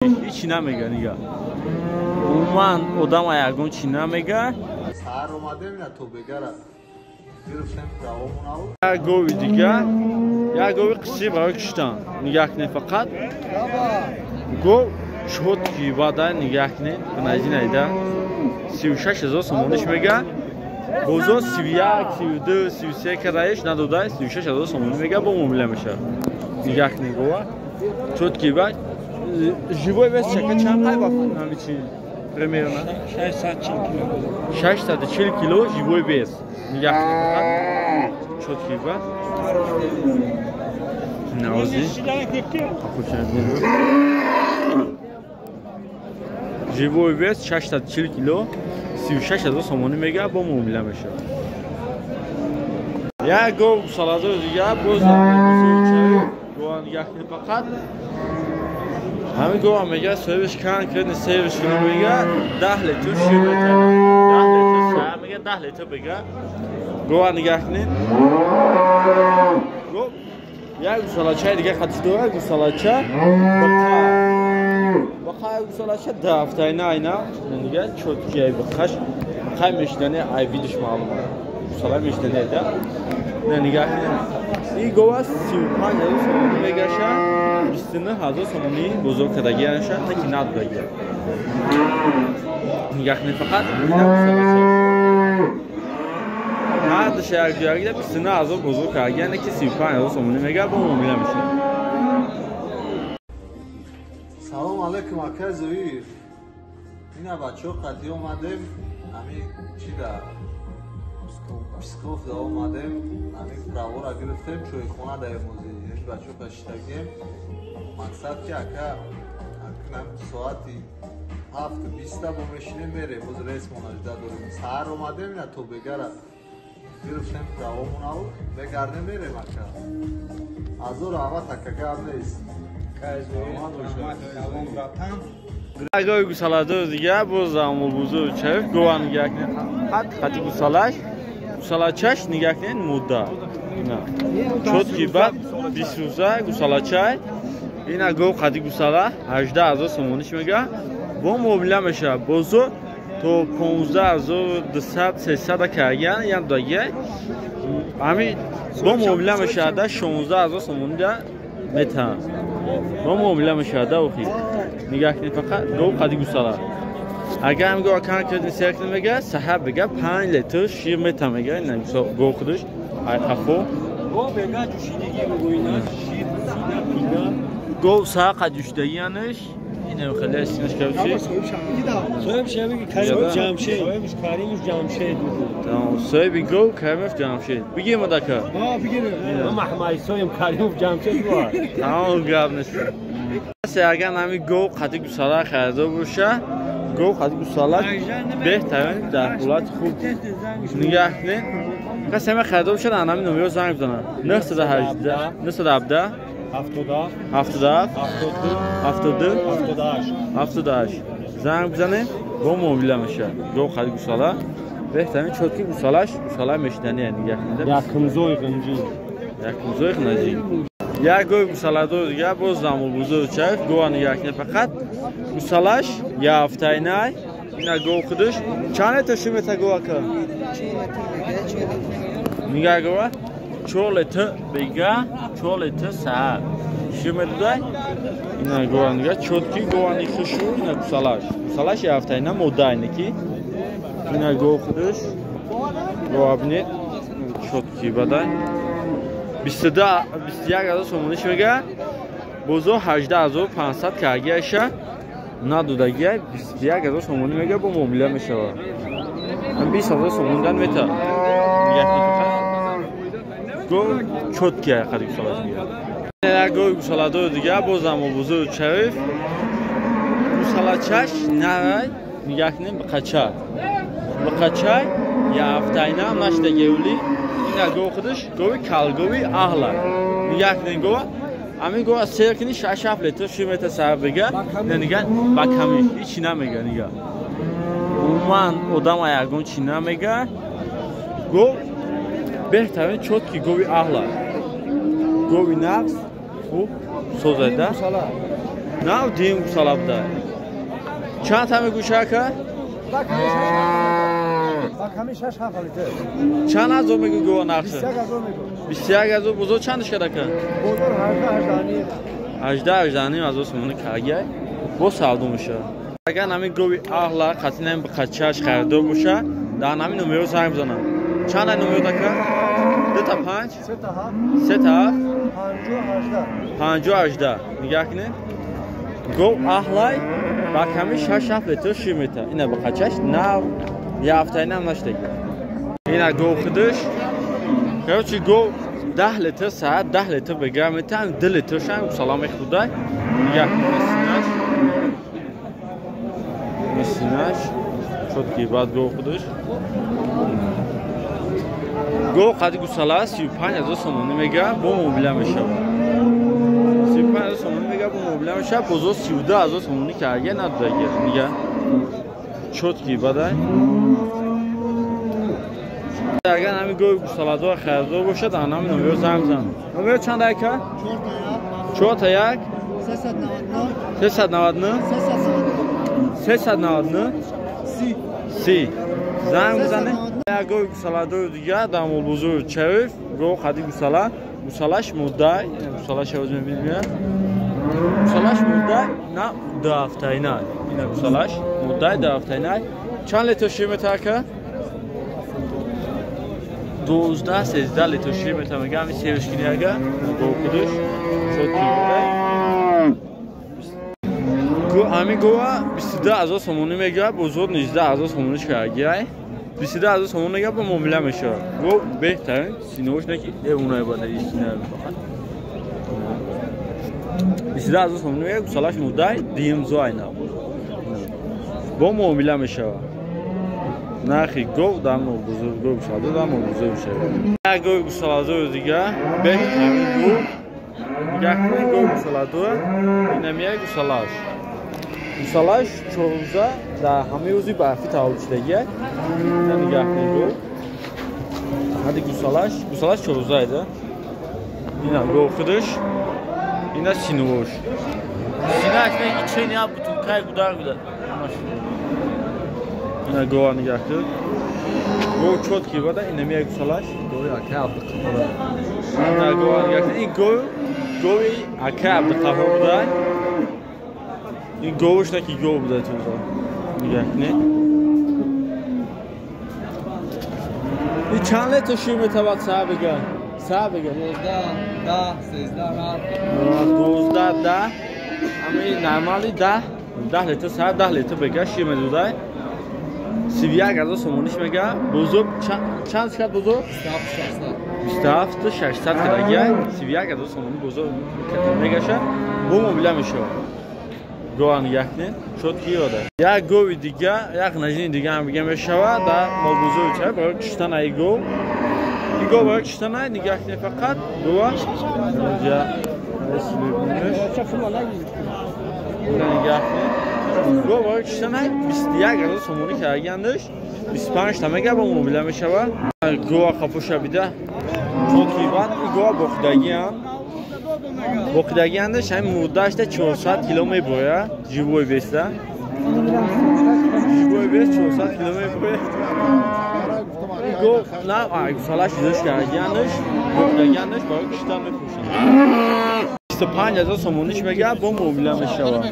Ҳичи намега, нига. Умуман одама ягон чи намега. Саҳар омадем, ина то бегара гирифтем давомунав. Як гови дига, як гови қисӣ барои киштан. Нигаҳ кунед фақат. Гов чотки бада, нигаҳ кунед. Бинайди найда. 36 000 сомониш мега. Бозор 31, 32, 33 кардаиш надода, 36 000 сомонӣ мега, бо муомила мешавад. Нигаҳ кунед гова. Чотки бад. Живой вес чака чанд қай ба ҳамичи примерно? 640 кило. 640 кило живой вес. Нигаҳ кунед фақат. Чотки бад. Навози. Живой вес 640 кило, 36 000 сомонӣ мега, бо муомила мешавад. Як гов гусаладор дига боз гова, нигаҳ кунед фақат. Ҳамин гова мега соҳибаш конкретно сервис кунӣ мега 10 литр шир метавад. 10 литр саҳар мега, 10 литр бега. Гова нигаҳ кунед. Гов як гусалачаи дига хатиш дорад, гусалача бақа. Бақа як гусалача дафтайна айна. Нига чотки ай бақаш. Бақай мешидани ай видиш маълум. Гусала мешидани да. Не, нигаҳ кунед. И гова 35 000 сомонӣ мегаша, 29 000 сомонӣ бозор кардагиаша, не ки надодагия. Нигаҳ кунед фақат ина гусалача. Ҳар душа якҷоягида 29 000 бозор кардагия, не ки 35 000 сомонӣ мега, бо муомила мешавад. Салом алейкум, ака Зоир. Ина бачаҳо қатъӣ омадем, ами чи да Псков да омадем, ами правора гирифтем, чойхона да эмози. Ин бачаҳо кашидагем. Мақсад ки ака акнам соати 7:20 бо мешинем мерем, боз рейсмон ажда дорем. Саҳар омадем, ина то бегара гирифтем давомунав, бегардем мерем ака. Азор раҳмат ака, гап нест. Гови гусаладор дига боз амолбузор чариф гова, нигаҳ кунед. Хат хати гусалаш, гусалачаш нигаҳ кунед мудда. Ина. Чотки бад 20 рӯза гусалачай. Ина гов қади гусала 18 000 сомониш мега. Бо муомила мешавад. Бозор то 15 200 300 карган, ян дагия. Ҳами бо муомила мешавад, 16 000 сомонӣ да метаҳанд. Бо муомила мешавад охи. Нигаҳ кунед фақат гов қади гусала. Агар ҳам гова конкретно сер кунед мега, саҳар бега 5 литр шир мета мега, ина гов худаш ай қафо. Гов бега ҷӯшидагӣ мегӯйна, шир сина пина. Гов саҳар қад ҷӯшидагианаш, ина хеле синаш кавчи. Соҳиб шабиги Каримов Ҷамшед. Соҳибш Каримов Ҷамшед. Тамом, соҳиби гов Каримов Ҷамшед. Бигир мадака. А, бигир. Ма Маҳмадисоем Каримов Ҷамшед буа. Тамом, гап нест. Агар ҳами гов қади гусала харидор боша, гов қади гусала беҳтарин дар ҳолати хуб. Нигаҳ кунед. Касе ҳама харидор бошад, ҳами номеро занг бизанад. 918 917 77 77 72 72 78 78 занг бизанед, бо муомила мешавад. Гов қади гусала беҳтарин чотки гусалаш, гусала мешидани нигаҳ кунед. Якумзои ғинҷӣ. Якумзои ғинҷӣ. Як гови гусаладор дига боз замолбузор чариф гова, нигаҳ кунед фақат. Гусалаш яфтайнай. Ина гов худаш чанд литр шир мета гов ака? Нигаҳ гова 4 литр бега, 4 литр саҳар шир медодай. Ина гова нигаҳ чотки говани хушу ина гусалаш. Гусалаш яфтайна модайне ки. Ина гов худаш гова бинед чотки бадай. 22 21 000 сомониш мега, бозор 18 500 каргиаша надодагия, 21 000 сомонӣ мега, бо муомила мешавад. 20 000 сомонӣ дан мета. Гов чотки қади гусалаш мега. Як гови гусаладор дига боз амолбузор чариф гусалачаш нарай, нигаҳ кунед биқача. Биқачай яфтайна нашдагеули. Ина гов худаш гови калгови аҳла. Нигаҳ кунед гова. Ҳамин гова сер кунӣ 6-7 литр шир мета саҳар бега. Ина нигаҳ ба камиш ҳичи намега нигаҳ. Умуман одама ягон чи намега. Гов беҳтарин чотки гови аҳла. Гови нағз хуб созада. Нав дуюм гусала буда. Чанд та мегӯша ака? Чанд ҳазор мегӯ гова нархи? 21 ҳазор. Бозор чанд шуд ака? 18 18 ҳазор сомонӣ каргай. Бо савдо мешавад. Агар ҳамин гови аҳла қатъи ҳамин қачаш харидор боша, дар ҳамин номеро занг бизанам. Чанд номеро ака? 2 та 5 3 та 7 50 18. Нигоҳ кунед. Гов аҳлай ба ками 6-7 литр шир метаҳад. Ина ба қачаш нав як ҳафтаи нам нашдаги. Ина гов худаш. Короче, гов 10 литр саат 10 литр бега метаҳад, 2 литршам гусала мехӯрдай. Нигоҳ кунед синаш. Синаш чотки баъд гов худаш. Гов қади гусала 35 ҳазор сомонӣ мега, бо муомила мешавад. 35 ҳазор сомонӣ мега, бо муомила мешавад. Бозор 32 ҳазор сомонӣ карга надодаги. Нига чотки бадай. Агар ҳамин гови гусаладор харидор бошад, ҳамин номеро занг бизан. Номеро чанд ака? 4 та 1 399 399 30 занг бизанед. Як гови гусаладори дигар дар молбозори Чариф, гов қади гусала, гусалаш мудда, гусалаш ҳозир мебинем. Гусалаш мудда на 2 ҳафтаина. Ина гусалаш муддаи 2 ҳафтаина. Чанд литр шир метаҳад ака? 12 13 литр шир метаҳад. Мегӯям ҳамин серишкини ага гов худаш чотки буда. Ҳамин гова 22 ҳазор сомонӣ мегӯяд, бозор 19 ҳазор сомонӣ шуд. 22 ҳазор сомонӣ мегӯяд, бо муомила мешавад. Гов беҳтарин, синош не ки девонаи бада сина фақат. 22 ҳазор сомонӣ мегӯяд, гусалаш муддай дуюм зоай нав. Бо муомила мешавад. Нархи гов дар молбозор, гов гусаладор дар молбозор мешавад. Як гови гусаладори дигар, беҳтарин гов. Нигоҳ кунед, гов гусаладор, инам як гусалаш. Гусалаш 14 дар ҳамаи рӯзи барфӣ таваллуд шудагия. Ина нигоҳ кунед гов. Ҳади гусалаш, гусалаш 14 айда. Ина гов худаш, ина синувош. Синаш не ичени я бутулкай гудар гуда. Ина гова нигоҳ кунед. Гов чотки бада, ина мия гусалаш. Гови ака Абдуқаҳор. Ина гова нигоҳ кунед. Ин гов, гови ака Абдуқаҳор буда. Ин говш не ки гов буда туза. Нигоҳ кунед. Ин чанд литр шир метавад саа бега? Саа бега? 12 10 13 7 12 10. Ами нормали 10 10 литр саа 10 литр бега шир медодай. 31 ҳазор сомониш мега. Бозор чанд шуд бозор? 27 600 кадагия. 31 ҳазор сомонӣ бозор мегаша. Бо муомила мешавад. Гова нигоҳ кунед, чотки ёда. Як гови дигар, як нажини дигар ҳам бига мешавад дар молбозори Чариф барои киштан ай гов. Ин гов барои киштан ай нигоҳ кунед фақат гова. Инҷа нигоҳ кунед. Гов барои киштан ай 21 ҳазор сомонӣ каргандаш, 25 та мега бо муомила мешавад. Гова қафоша бида. Чотки бад, ин гова боқидагиам. Боқидагиандаш ҳамин муддашда 400 кило мебояд, живой веса. Живой вес 400 кило мебояд. Гов на гусалаш изош кардагиандаш, боқидагиандаш барои киштан мефурӯшанд. 25 ҳазор сомониш мега, бо муомила мешавад.